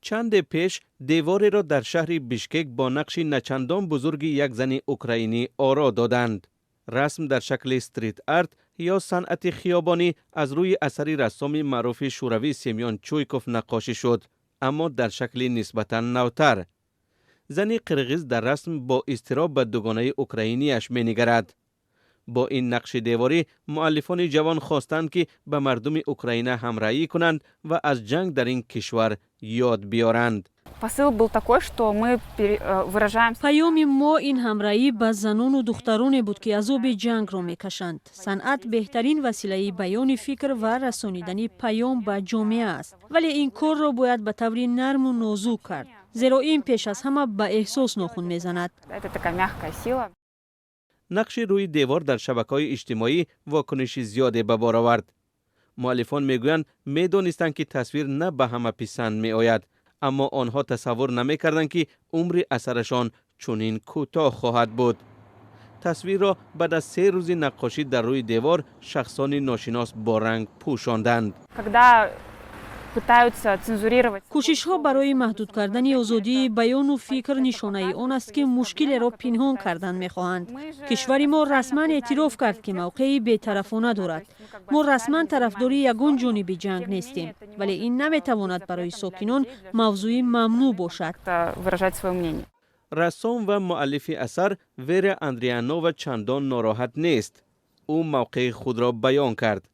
Чанде пеш деворро дар шаҳри Бишкек бо нақши начандон бузурги як зани украинӣ оро доданд. Расм дар шакли стрит-арт ё санъати хиёбонӣ аз рӯи асари рассоми маъруфи шӯравӣ Семён Чуйков наққошӣ шуд, аммо дар шакли нисбатан навтар. Зани қирғиз дар расм бо изтироб ба дугонаи украинияш менигарад. Бо ин нақши деворӣ муаллифони ҷавон хостанд, ки ба мардуми Украина ҳамроҳӣ кунанд ва аз ҷанг дар ин кишвар ёд биёранд. Посыл был такой, что мы выражаем. Паёми мо ин ҳамроҳӣ ба занону духтароне буд, ки азоби ҷангро мекашанд. Санъат беҳтарин василаи баёни фикр ва расонидани паём ба ҷомеа аст, вале ин корро бояд ба таври нарму нозук кард, зеро ин пеш аз ҳама ба эҳсос нохун мезанад. Это такая мягкая сила. Нақши рӯи девор дар шабакаҳои иҷтимоӣ вокуниши зиёде ба бор овард. Муаллифон мегӯянд, медонистанд, ки тасвир на ба ҳама писанд меояд, аммо онҳо тасаввур намекарданд, ки умри асарашон чунин кӯтоҳ хоҳад буд. Тасвирро баъд аз 3 рӯзи наққошӣ дар рӯи девор шахсони ношинос бо ранг пӯшонданд. Когда пытаются цензурировать. Кӯшишҳо барои маҳдуд кардани озодии баёну фикр нишонаи он аст, ки мушкилеро пинҳон кардан мехоҳанд. Кишвари мо расман эътироф кард, ки мавқеи бетарафона дорад. Мо расман тарафдори ягон ҷониби ҷанг нестем, вале ин наметавонад барои сокинон мавзӯи мамнӯъ бошад. Выражать свое мнение. Рассом ва муаллифи асар Вера Андрианова чандон нороҳат нест. Ӯ мавқеи худро баён кард.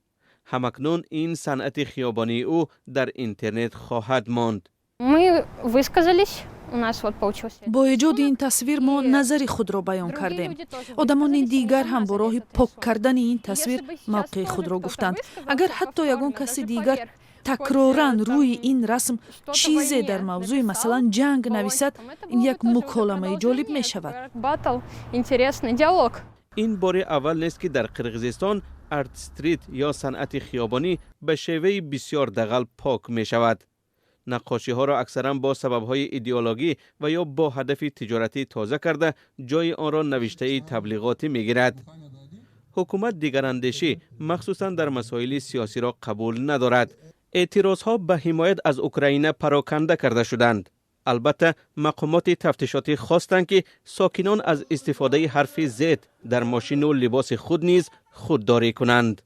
Ҳамакнун ин санъати хиёбонии ӯ дар интернет хоҳад монд. Мы высказались, у нас вот получился. Бо эҷоди ин тасвир мо назари худро баён кардем. Одамони дигар ҳам бо роҳи пок кардани ин тасвир мавқеи худро гуфтанд. Агар ҳатто ягон каси дигар такроран рӯи ин расм чизе дар мавзӯи, масалан, ҷанг нависад, ин як муколамаи ҷолиб мешавад. Батл, интересный диалог. Ин бори аввал нест, ки дар Қирғизистон арт-стрит ё санъати хиёбонӣ ба шеваи бисёр дағал пок мешавад. Наққошиҳоро аксаран бо сабабҳои идеологӣ ва ё бо ҳадафи тиҷоратӣ тоза карда, ҷои онро навиштаи таблиғотӣ мегирад. Ҳукумат дигарандешӣ, махсусан дар масоили сиёсиро, қабул надорад. Эътирозҳо ба ҳимоят аз Украина пароканда карда шуданд. Албатта, мақомоти тафтишотӣ хостанд, ки сокинон аз истифодаи ҳарфи Z дар мошину либоси худ низ худдорӣ кунанд.